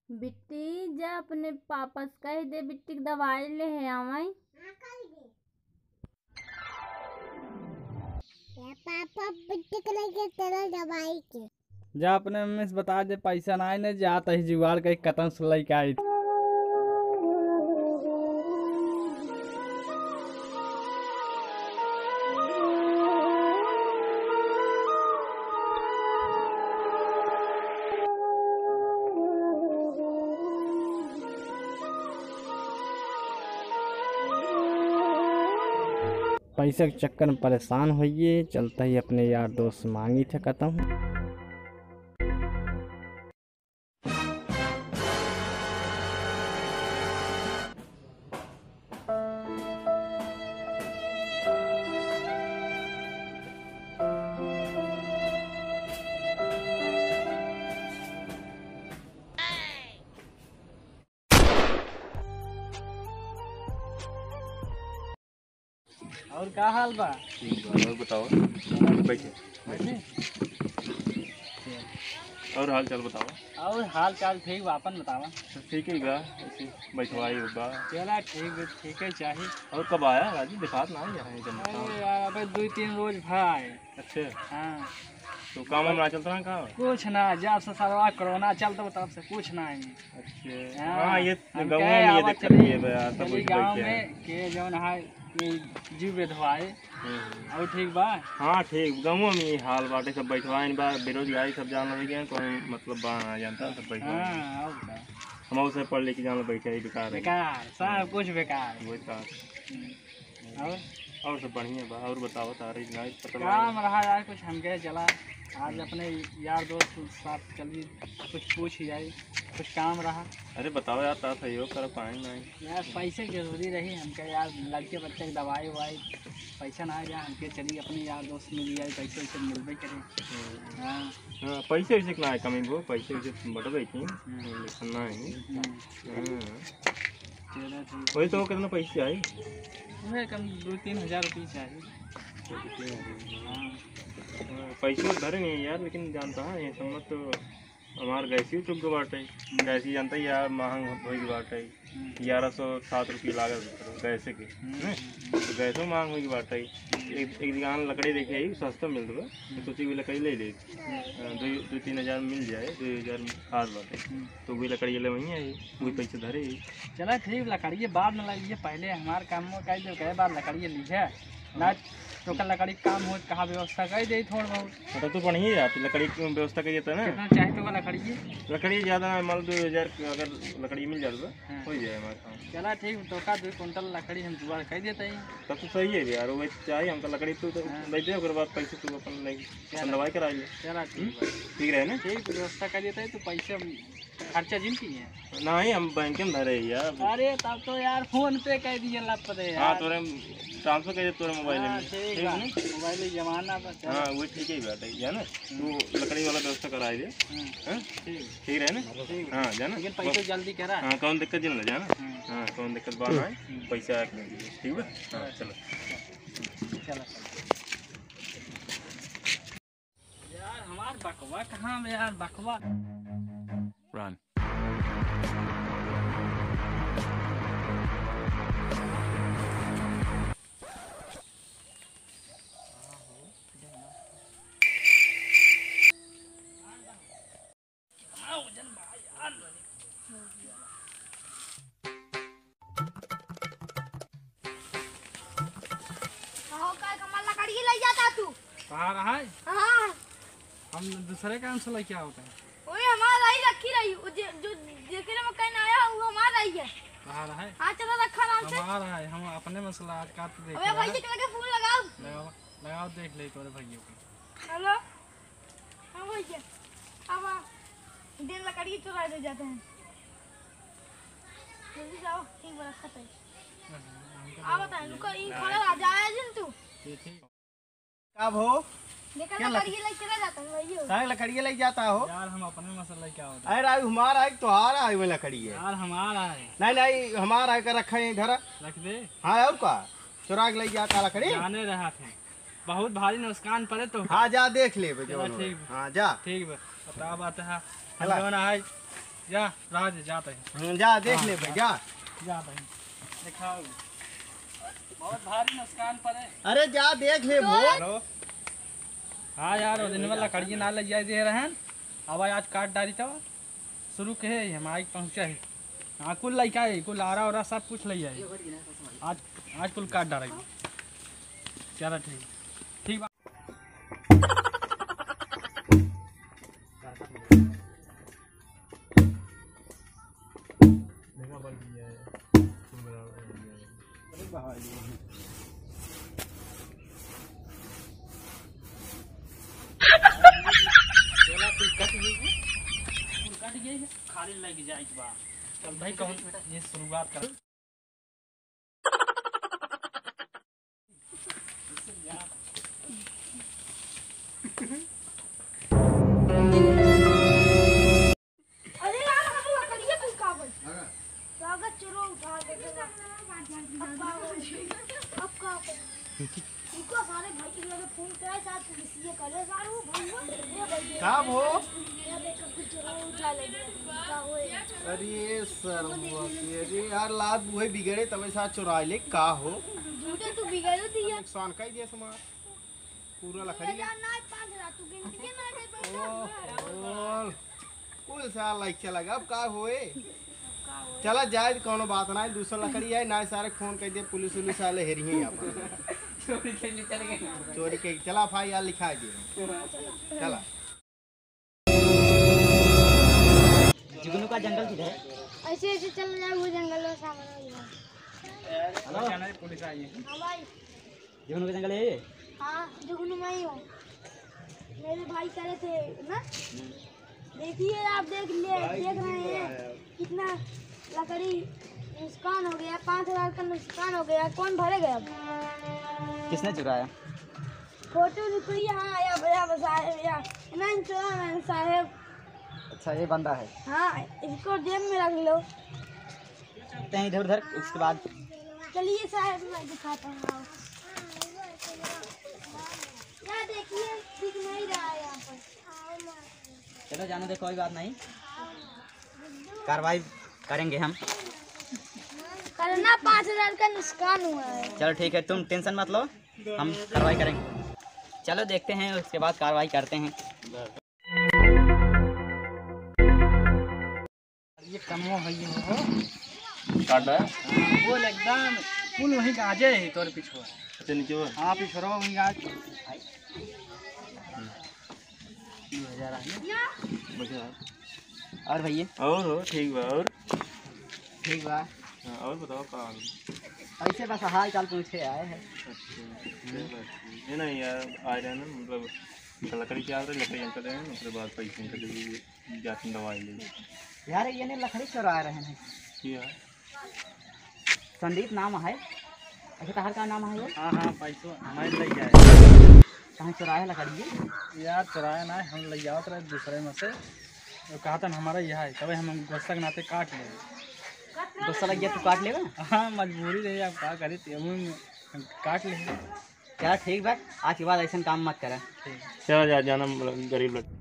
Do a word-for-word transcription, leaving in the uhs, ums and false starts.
बिट्टी, जा अपने पापा से कह दे, बिट्टी के दवाई लेहे आवइ। हाँ, कह दे। ए पापा, बिट्टी के लेके चलो दवाई के। जा अपने मम्मी से बता दे, पैसा नाहीं न, जा तही जुगाड़ कइ कतन से लइके आई। पैसा के चक्कर में परेशान होइए, चलता ही अपने यार दोस्त से मांगी थे कतहूँ। और का हाल बा? ठीक बा, और बताओ। बैठे, बैठे। और हाल चाल बताओ। और हाल चाल ठीक बा, आपन बतावा। सब ठीक ही बा, ऐसे बैठवाई बा। चला ठीक बा, ठीक ही चाही। और कब आया राजू, दिखात ना है यहाँ एकदम। अरे यार, अबे दो तीन रोज भा है। अच्छा। हाँ। तो काम वाम ना चलता ना का? कुछ ना, जब से सरवा कोरोना चलता तब से कुछ ना है। अच्छा। हाँ, हाँ, ये हम गाँव कहे में ये आवा दिक्कत चली, ये बा, सब चली कुछ गाँव बैठे में हैं। के जौन है, ये जीव बेधवाए। हम्म। और ठीक बा? हाँ, ठीक, गाँव में ये हाल बाटे, सब बैठवाइन बा, बेरोजगारी सब जान लगे हैं, कोई मतलब बा ना जानता, सब बैठवाइन। हाँ, और का? हम उसे पढ़ लिख के जान बैठे ही बेकार है। बेकार, सब कुछ बेकार। वही बात। हम्म। और? और सब बढ़िया बा। और बताओ, तारीख ना पता काम लगा। रहा यार, कुछ हमके चला, आज अपने यार दोस्त के साथ चली, कुछ पूछ ही जाई, कुछ काम रहा। अरे बताओ यार, तार सहयोग कर पाए नहीं। यार पैसे के जरूरी रही हमके यार, लड़के बच्चे के दवाई उवाई, पैसा ना आया हमके, चली अपने यार दोस्त मिल जाए, पैसे वैसे मिलबे करे। हम्म। हाँ। हाँ, पैसे वैसे के ना है कमी वो, पैसे वैसे बटबे की, हम्म। लेकिन ना है। हम्म। हाँ। चलो ठीक। वही तो कितना पैसे आई? वह कम दो तीन हजार रुपये चाहिए। हाँ। हाँ, पैसे धरे नहीं यार, लेकिन जानता है, ये समझ तो हमार गैसी चुक गो बाटे। गैसी जानता ही यार, महंग होइ गो बाटे। हम्म। ग्यारह सौ सात रुपये लागत है गैसे के, हम्म, हैं? हम्म। तो गैसो महंग होइ गो बाटे। हम्म। एक, एक दुकान लकड़ी देखे आई, सस्ता मिल रहा। हम्म। तो सोची भी लकड़ी ले ले। हम्म। हाँ, दो, दो तीन हजार में मिल जाए, दो हजार में खास बाटे। हम्म। तो वही लकड़ी ले वहीं आई, वही पैसे धरे ही। चला ठीक, लकड़िए बाद में लगिए, पहले हमार काम में कह दे, कहे बाद लकड़िए लीहे। ना तो का लकड़ी काम हो, कहाँ व्यवस्था कर दे थोड़ बहुत। हाँ, तो तू बढ़िया यार, लकड़ी की व्यवस्था कर देता ना। कितना चाहे तो का लकड़िए? लकड़ी ज़्यादा ना, मान लो दो हजार के अगर लकड़ी मिल जाए तो हाँ। हो जाए हमारा काम। चला ठीक, तो का दो कुंटल लकड़ी हम जुगाड़ कर देते हैं। तब तो सही है यार, वो चाहिए हमका लकड़ी, तू तो हाँ। दे दे, ओकर बाद पैसे तू अपन ले, चला। अपन दवाई करा ले। चला ठीक हम्म? बा। ठीक रहे ना? ठीक, व्यवस्था कर देते हैं, तो पैसे हम खर्चा जिन की है। नहीं, हम बैंक में धरे ही यार। अरे, तब तो यार फोन पे कह दिए लप दे हाँ, यार। तोरे ट्रांसफर कर दे तोरे मोबाइल हाँ, में। ठीक ठीक बा। है ना? मोबाइल ही जमाना बा, चल। हाँ, वो ठीक ही बात है, जाना? हम्म। तू लकड़ी वाला व्यवस्था कराई दे। हम्म, हाँ? ठीक। ठीक रहे ना? ठीक। हाँ, जाना? लेकिन पैसे बस। जल्दी करा। हाँ, कौन दिक्कत जिन ले जाना? हम्म। हाँ, कौन दिक्कत बात है? हम्म। पैसा आके दे दीजिए, ठीक बा? हाँ, चलो। चलो, चलो। यार, हमार बकवा कहाँ बे यार, बकवा? Run। कहो, का कमल लकड़ी लइ जाता तू? कहाँ रहा है? हाँ। हम दूसरे काम से लेके आओ तनी। ओए, हमार रही रखी रही, वो जे, जो जेकरे में कहीं आया, वो हमार रही है। कहाँ रहा है? हाँ, चलो रखा आराम से। हमार है, हम अपने में से आज काट देख अबे रहा है। भैया के लगे फोन लगाओ। लगाओ, लगाओ, देख ले तोरे भैया को। हेलो। हाँ भैया, अब दिन लकड़ी चुरा ले जाते हैं। जल्दी जाओ, ठीक बा, रखत है। हाँ, हाँ, हाँ, हाँ, बताएं, रुको, ई हाँ, खड़ा रह जाए जिन तू। ठीक, ठीक। का भो? देखा क्या लकड़ी लक-, लेके चला जाता है भैया। काहे लकड़ी लेके जाता हो? यार, हम अपने मसला क्या होता है? अरे, हमारा है कि तोहारा है वो लकड़ी है? यार, हमारा है। नहीं, नहीं, हमारा है, का रखा है इधर। रख दे। हाँ, और का? चुरा के ले जाता लकड़ी? जाने रहा थे। बहुत भारी नुकसान पड़े तो। हाँ, जा देख ले बे, चला, जौन हो। ठीक बा। हाँ, जा। ठीक बा। बताओ बात है। हम चला। जौन है, जा, राज, जात है। हम्म, जा, देख हाँ, ले भाई, जा। जा। जा भाई। दिखाओ। बहुत भारी नुकसान पड़े। अरे, जा, देख ले, भो। हेलो। हाँ यार, वो दिन वाला लकड़ी ना ले जाए दे रहन। अब आज काट डारी तो शुरू के है, हम आइ पहुँचा है। हाँ, कुल लइका है, कुल आरा ओरा सब कुछ ले जाए। आज, आज कुल काट डारेंगे। चला ठीक, ठीक बा। चला, कुल कट गई है, कुल कट गई है, खाली लग जाए बा। चल भाई, कौन ये शुरुआत कर। अरे यार, हम लकड़िया कुल कागज। कागज चोरो उठा के गया। अब का हो? अब का हो? इनको सारे भाई के लगे फोन कराए, साथ पुलिस ये करे, सारे वो भाई वो, ये भाई। का हो? ये देखो, कुछ चोरो उठा ले गया। का हो ये? अरे सर, हुआ कि, अरे यार, लात बुहे बिगड़े, तबे साथ चोरा ले, का हो? झूठे तू बिगड़े थी यार। नुकसान का ही दिया समाज। पूरा लकड़ी। यार, ना, पाँच हजार, तू गिनती के ना, नहीं पैसा। ओह, ओह। कुल साल लाइक चला गया, अब का होए? चला जाए, कौनो बात ना, दूसरा लकड़ी है ना, सारे फोन कर दे, पुलिस उलिस वाले हेरी हैं यहाँ पर। चोरी के लिए चले गए। चोरी के, चला भाई यार, लिखा दे। चला। जुगनू का जंगल किधर है? ऐसे, ऐसे चल जाओ, वो जंगल में सामने ही है। हेलो? पुलिस आई है। हाँ भाई। जुगनू का जंगल है ये? हाँ, जुगनू में ही हूँ। मेरे भाई करे थे ना? देखिए, आप देख ले, देख रहे हैं कितना लकड़ी नुकसान हो गया, पाँच हजार का नुकसान हो गया। कौन भरेगा अब? किसने चुराया? फोटो निकली, हाँ, या, या, या, नहीं चुरा मैंने साहेब। अच्छा, ये बंदा है। हाँ, इसको जेब में रख लो। कहीं इधर उधर, उसके बाद। चलिए साहेब, मैं दिखाता हूँ, आओ। क्या देखिए, दिख नहीं रहा है यहाँ पर। चलो जाने दे, कोई बात नहीं, कार्रवाई करेंगे हम। करना, पाँच हजार का नुकसान हुआ है। चलो ठीक है, तुम टेंशन मत लो, हम कार्रवाई करेंगे। चलो देखते हैं, उसके बाद कार्रवाई करते हैं। ये कमवा है, ये हो। काट है? हाँ, वो एकदम फुल वही गाजे है तोर पिछुआ। अच्छा, नीचे वो? हाँ, पिछुआ वही गाज। दो हजार आ गया। बढ़िया है। और भैया? और हो, ठीक बा, और? ठीक बा। हाँ, और बताओ का हाल? ऐसे बस हाल चाल पूछे आए हैं। अच्छा, ये बात है। ये ना यार, आ जाए ना, मतलब, लकड़ी क्या होता है, लकड़ी अंकल है, उसके बाद पैसे अंकल दे दीजिए। जातिन दवाई ले। यार, ये ने लकड़ी चोरा रहे हैं। की है? संदीप नाम है। अच्छा, तहार का नाम है वो? हाँ, हाँ, पैसो हमारे ले जाए। कहाँ चोराया लकड़ी ये? यार, चोराया ना, हम ले जावत रहे दूसरे में से। वो कहा था ना, हमारा यह है, तबे हम गुस्सा के नाते काट ले। गुस्सा लग गया, तू काट लेगा? हाँ, मजबूरी रही, आप का करी, ते हम काट ले। चला ठीक बा, आज के बाद ऐसन काम मत करा। ठीक। चला जा, जाना, मतलब, गरीब लड़का।